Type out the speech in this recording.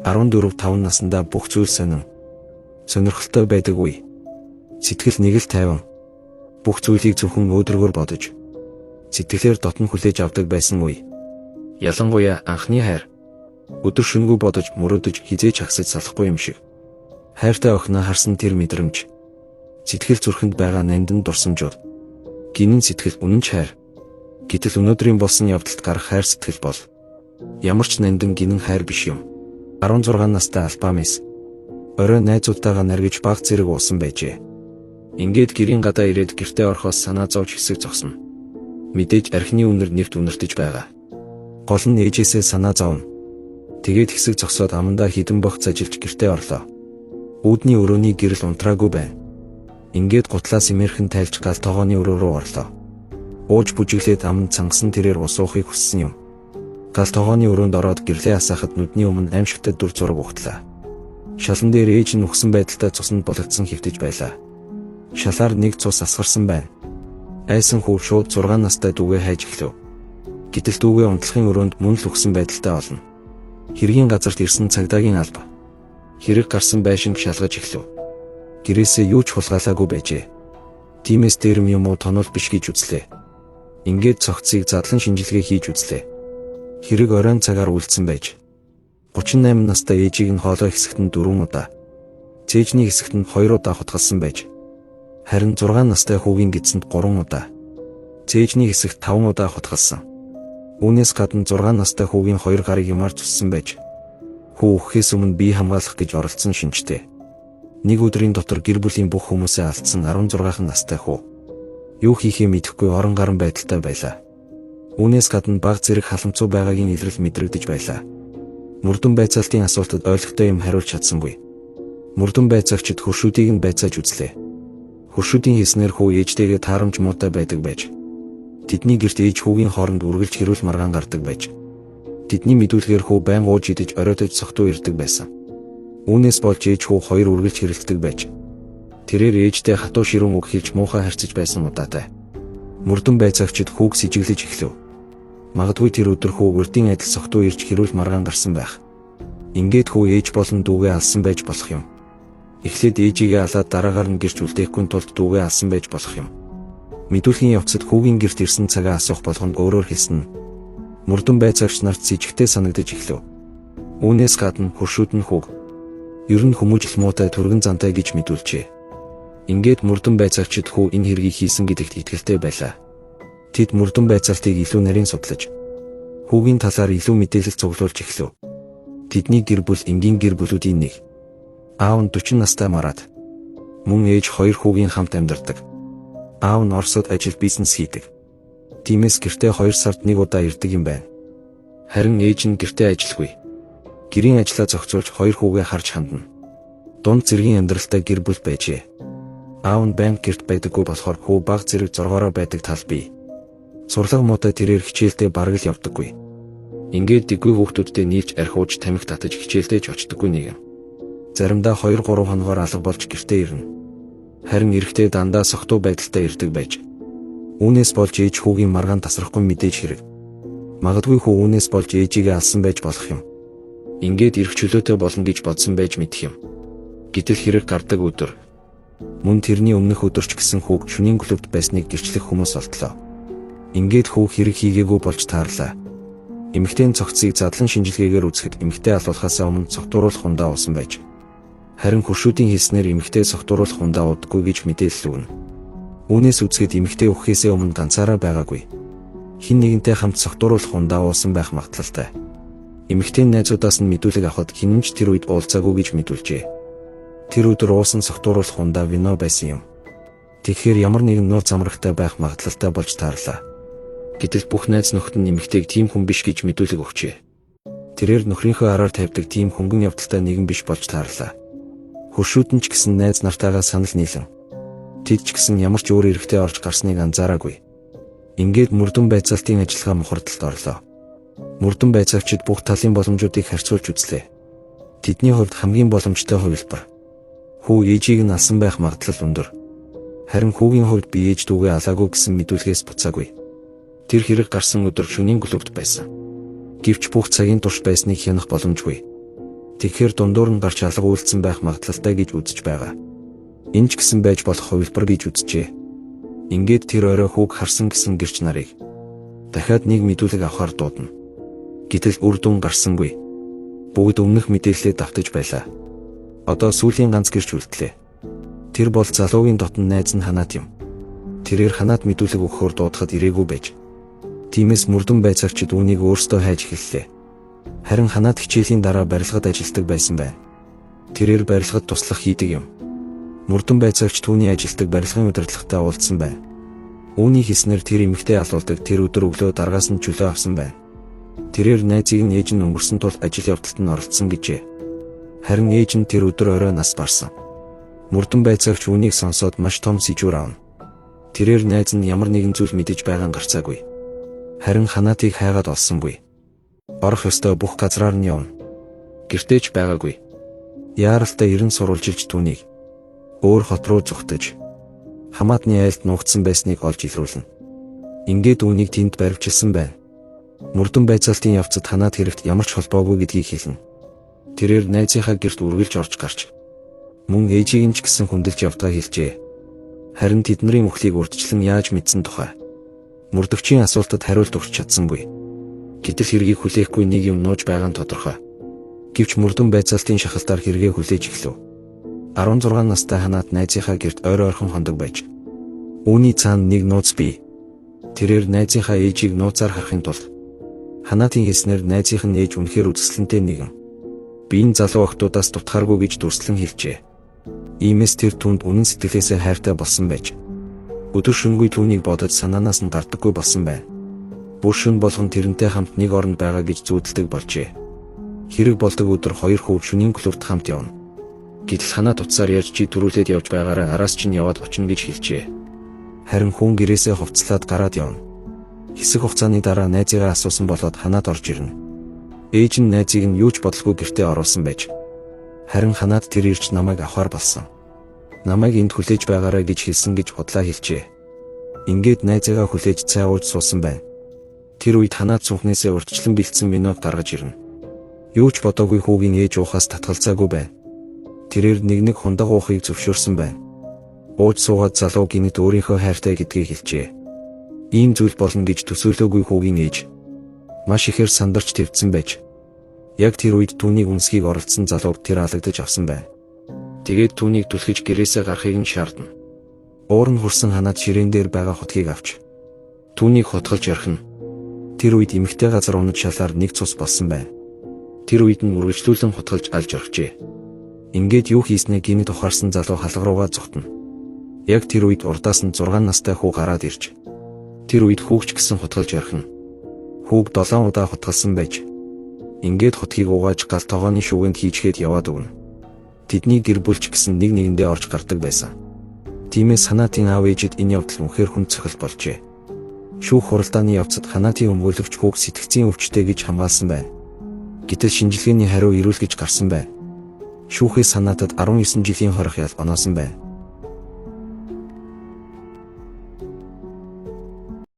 14 5 наснда бүх зүйл сонин. Сонирхолтой байдаг үе. Сэтгэл нэг л тайван. Бүх зүйлийг зөвхөн өөдрөгөөр бодож, сэтгэлээр дотн хүлээж авдаг байсан үе. Ялангуяа анхны хайр. Өдөр шөнөгүй бодож, мөрөөдөж хэзээ ч хагсаж салахгүй юм шиг. Хайртай охиноо харсан тэр мэдрэмж. Сэтгэл зүрхэнд байгаа нандин дурсамжууд. Гинэн сэтгэл, үнэн ч хайр. Гэтэл өнөөдрийн болсон явдалд гарах хайр сэтгэл бол ямар ч нандин гинэн хайр биш юм. 16 настай Албамис орой найзуудтайгаа наргиж баг зэрэг уусан байжээ. Ингээд гэрийн гадаа ирээд гэртээ орохоос санаа зовж хэсэг зогсно. Мэдээж архины үнэр нэвт үнэртэж байгаа. Гол нь ээжээсээ санаа зовно. Тэгээд хэсэг зогсоод амандаа хэдэн бох зажилж гэртээ орлоо. Үүдний өрөөний гэрэл унтраагүй байна. Ингээд гутлаа сэмэрхэн тайлж гал тогооны өрөө рүү орлоо. Ууж бүжиглээд аманд цангасан тэрээр ус уухыг хүссэн юм. Гал тогооны өрөөнд ороод гэрлээ асаахад нүдний өмнө аймшигтай дүр зураг угтлаа. Шалан дээр ээж нь үхсэн байдалтай цуснд булагдсан хэвтэж байлаа. Шалаар нэг цус асгарсан байна. Айсан хүү шууд 6 настай дүүгээ хайж эхлэв. Гэтэл дүүгээ унтлахын өрөөнд мөн л үхсэн байдалтай олно. Хэргийн газарт ирсэн цагдаагийн алба. Хэрэг гарсан байшинг шалгаж эхлэв. Гэрээсээ юу ч хулгайлаагүй байжээ. Тиймээс дээрэм юм уу тонол биш гэж үзлээ. Ингээд цогцыг задлан шинжилгээ хийж үзлээ. Хэрэг оройн цагаар үлдсэн байж. 38 настай ээжийг нь хоолой хэсэгт нь 4 удаа, цээжний хэсэгт нь 2 удаа хутгалсан байж. Харин 6 настай хүүгийн гэдсэнд 3 удаа, цээжний хэсэгт 5 удаа хутгалсан. Үүнээс гадна 6 настай хүүгийн 2 гарыг юмар зүссэн байж. Хүү үхэхээс өмнө бие хамгаалах гэж оролдсон шинжтэй. Нэг өдрийн дотор гэр бүлийн бүх хүмүүсээ алдсан 16 настай хүү. Юу хийхээ мэдэхгүй орон гарan байдалтай байлаа. Үүнээс гадна баг зэрэг халамцуу байгаагийн илрэл мэдрэгдэж байлаа. Мөрдөн байцаалтын асуултад ойлгохтой юм хариулж чадсангүй. Мөрдөн байцаагчид хөршүүдийг нь байцааж үзлээ. Хөршүүдийн хэлснээр хүү ээжтэйгээ таарамж муутай байдаг байж. Тэдний гэрт ээж хүүгийн хооронд үргэлжлж хэрүүл маргаан гардаг байж. Тэдний мэдүүлгээр хүү байн ууж идэж оройтож согтуу ирдэг байсан. Үүнээс болж ээж хүү хоёр үргэлж хэрэлддэг байж. Тэрээр ээжтэй хатуу ширүүн үг хэлж муухай харьцаж байсан удаатай. Мөрдөн байцаагчид хүүг сэжиглэж эхлэв. Магадгүй тэр өдөр хүү урдын адил согтуу ирж хэрүүл маргаан гарсан байх. Ингээд хүү ээж болон дүүгээ алсан байж болох юм. Эхлээд ээжигээ алаад дараагаар нь гэрч үлдээхгүй тулд дүүгээ алсан байж болох юм. Мэдүүлгийн явцад хүүгийн гэрт ирсэн цагаа асуух болгонд өөрөөр хэлсэн нь мөрдөн байцаагч нарт сэжигтэй санагдаж эхлэв. Үүнээс гадна хөршүүд нь хүүг ер нь хүмүүжил муутай түргэн зантай гэж мэдүүлжээ. Ингээд мөрдөн байцаагчид хүү энэ хэргийг хийсэн гэдэгт итгэлтэй байлаа. Тэд мөрдөн байцаалтыг илүү нарийн судлаж, хүүгийн талаар илүү мэдээлэл цуглуулж эхлэв. Тэдний гэр бүл энгийн гэр бүлүүдийн нэг. Аав нь 40 настай Марат. Мөн ээж хоёр хүүгийн хамт амьдардаг. Аав нь Оросод ажил бизнес хийдэг. Тиймээс гэртээ 2 сард нэг удаа ирдэг юм байна. Харин ээж нь гэртээ ажилгүй. Гэрийн ажлаа зохицуулж хоёр хүүгээ харж хандна. Дунд зэргийн амьдралтай гэр бүл байжээ. Аав нь байнга гэрт байдаггүй болохоор хүү баг зэрэг зоргоороо байдаг тал бий. Сурлага муутай тэрээр хичээлдээ бараг л явдаггүй. Ингээд дэггүй хүүхдүүдтэй нийлж архи ууж тамхи татаж хичээлдээ ч очдоггүй нэг юм. Заримдаа 2 3 хоногоор алга болж гэртээ ирнэ. Харин эрэхтэй дандаа согтуу байдалтай ирдэг байж. Үүнээс болж ээж хүүгийн маргаан тасрахгүй мэдээж хэрэг. Магадгүй хүү үүнээс болж ээжигээ алсан байж болох юм. Ингээд эрх чөлөөтэй болно гэж бодсон байж мэдэх юм. Гэтэл хэрэг гардаг өдөр. Мөн тэрний өмнөх өдөр ч гэсэн хүүг шөнийн клубт байсныг гэрчлэх хүмүүс олдлоо. Ингээд хүү хэрэг хийгээгүй болж таарлаа. Эмэгтэйн цогцыг задлан шинжилгээгээр үзэхэд эмэгтэй алуулахаасаа өмнө согтууруулах ундаа уусан байж. Харин хөршүүдийн хэлснээр эмэгтэй согтууруулах ундаа уудаггүй гэж мэдээлэл өгнө. Үүнээс үзэхэд эмэгтэй үхэхээсээ өмнө ганцаараа байгаагүй. Хэн нэгэнтэй хамт согтууруулах ундаа уусан байх магадлалтай. Эмэгтэйн найзуудаас нь мэдүүлэг авахад хэн ч тэр үед уулзаагүй гэж мэдүүлжээ. Тэр өдөр уусан согтууруулах ундаа вино байсан юм. Тэгэхээр ямар нэгэн нууц амрагтай байх магадлалтай болж таарлаа. Гэтэл бүх найз нөхөд нь эмэгтэйг тийм хүн биш гэж мэдүүлэг өгчээ. Тэрээр нөхрийнхөө араар тавьдаг тийм хөнгөн явдалтай нэгэн биш болж таарлаа. Хөршүүд нь ч гэсэн найз нартайгаа санал нийлэн. Тэд ч гэсэн ямар ч өөр эрэгтэй орж гарсныг анзаараагүй. Ингээд мөрдөн байцаалтын ажиллагаа мухардалд орлоо. Мөрдөн байцаагчид бүх талын боломжуудыг харьцуулж үзлээ. Тэдний хувьд хамгийн боломжтой хувилбар. Хүү ээжийг нь алсан байх магадлал өндөр. Харин хүүгийн хувьд би ээж дүүгээ алаагүй гэсэн мэдүүлгээс буцаагүй. Тэр хэрэг гарсан өдөр шөнийн клубт байсан. Гэвч бүх цагийн турш байсныг хянах боломжгүй. Тэгэхээр дундуур нь гарч алга үйлдсэн байх магадлалтай гэж үзэж байгаа. Энэ ч гэсэн байж болох хувилбар гэж үзжээ. Ингээд тэр орой хүүг харсан гэсэн гэрч нарыг дахиад нэг мэдүүлэг авахар дуудана. Гэтэл үр дүн гарсангүй. Бүгд өмнөх мэдээлэлээ давтаж байлаа. Одоо сүүлийн ганц гэрч үлдлээ. Тэр бол залуугийн дотн найз нь Ханаат юм. Тэрээр Ханаат мэдүүлэг өгөхөөр дуудахад ирээгүй байж. Тиймээс мөрдөн байцаагчид үүнийг өөрсдөө хайж эхэллээ. Харин Ханаат хичээлийн дараа барилгад ажилладаг байсан байна. Тэрээр барилгад туслах хийдэг юм. Мөрдөн байцаагч түүний ажилладаг барилгын удирдлагатай уулзсан байна. Үүний хэлснээр тэр эмэгтэй алуулдаг тэр өдөр өглөө даргаас нь чөлөө авсан байна. Тэрээр найзыг нь ээж нь өнгөрсөн тул ажил явдалд нь оролцсон гэжээ. Харин ээж нь тэр өдөр орой нас барсан. Мөрдөн байцаагч үүнийг сонсоод маш том сэжүүр авна. Тэрээр найз нь ямар нэгэн зүйл мэдэж байгаа нь гарцаагүй. Харин Ханаатыг хайгаад олсонгүй. Орох ёстой бүх газраар нь явна. Гэртээ ч байгаагүй. Яаралтай эрен сурвалжилж түүнийг өөр хот руу зүхтэж хамаатны айлд нуугдсан байсныг олж илрүүлнэ. Ингээд үүнийг тэнд баривчилсан байна. Мөрдөн байцаалтын явцад Ханаат хэрэгт ямар ч холбоогүй гэдгийг хэлнэ. Тэрээр найзынхаа гэрт үргэлж орж гарч мөн ээжийг нь ч гэсэн хүндэлж явдгаа хэлжээ. Харин тэдний мөхлийг урдчлан яаж мэдсэн тухай мөрдөгчийн асуултад хариулт өгч чадсангүй. Гэтэл хэргийг хүлээхгүй нэг юм нууж байгаа нь тодорхой. Гэвч мөрдөн байцаалтын шахалтаар хэрэгээ хүлээж эхлэв. 16 настай Ханаат найзынхаа гэрт ойр ойрхон хондог байж үүний цаана нэг нууц бий. Тэрээр найзынхаа ээжийг нууцаар харахын тулд Ханаатын хэлснээр найзынх нь ээж үнэхээр үзэсгэлэнтэй нэгэн. Би энэ залуу охтуудаас дутхааргүй гэж дүрслэн хэлжээ. Иймээс тэр түүнд үнэн сэтгэлээсээ хайртай болсон байж өдөр шөнөгүй түүнийг бодож санаанаас нь гардаггүй болсон байна. Бүр шөнө болгон тэрнтэй хамт нэг оронд байгаа гэж зүүдэлдэг болжээ. Хэрэг болдог өдөр хоёр хүү шөнийн клубт хамт явна. Гэтэл Ханаат утсаар ярьж чи түрүүлээд явж байгаараа араас чинь яваад очино гэж хэлжээ. Харин хүн гэрээсээ хувцлаад гараад явна. Хэсэг хугацааны дараа найзыгаа асуусан болоод Ханаат орж ирнэ. Ээж нь найзыг нь юу ч бодлогүй гэртээ оруулсан байж. Харин Ханаат тэр ирж намайг авахар болсон. Намайг энд хүлээж байгаарай гэж хэлсэн гэж худлаа хэлжээ. Ингээд найзыгаа хүлээж цай ууж суусан байна. Тэр үед Ханаат сунхнээсээ урьдчилан бэлдсэн виног гаргаж ирнэ. Юу ч бодоогүй хүүгийн ээж уухаас татгалзаагүй байна. Тэрээр нэг нэг хундаг уухыг зөвшөөрсөн байна. Ууж суугаад залуу гинэт өөрийнхөө хайртай гэдгийг хэлжээ. Ийм зүйл болно гэж төсөөлөөгүй хүүгийн ээж маш ихээр сандарч твдсэн байж. Яг тэр үед түүнийг үнсгийг оролцсон залууг тэр алагдаж авсан байна. Тэгээд түүнийг түлхэж гэрээсээ гарахыг нь шаардна. Уур нь хүрсэн Ханаат ширээн дээр байгаа хотгийг авч түүнийг хотголж орхино. Тэр үед эмэгтэй газар унаж шалаар нэг цус болсон байна. Тэр үед нь үргэлжлүүлэн хутгалж алж орхижээ. Ингээд юу хийснээ гинэт ухаарсан залуу халга руугаа зүхтэнэ. Яг тэр үед урдаас нь 6 настай хүү гараад ирж тэр үед хүүгч гэсэн хутгалж орхино. Хүүг 7 удаа хутгалсан байж ингээд хотгийг угааж гал тогооны шүгэнд хийчгээд яваад өгнө. Тэдний гэр бүл ч гэсэн нэг нэгэндээ орж гардаг байсан. Тиймээс Ханаатын аав ээжид энэ явдал үнэхээр хүнд цохилт болжээ. Шүүх хуралдааны явцад Ханаатын өмгөөлөгч хүүг сэтгцийн өвчтэй гэж хамгаалсан байна. Гэтэл шинжилгээний хариу эрүүл гэж гарсан байна. Шүүхээс Ханаатад 19 жилийн хорих ял оноосон байна.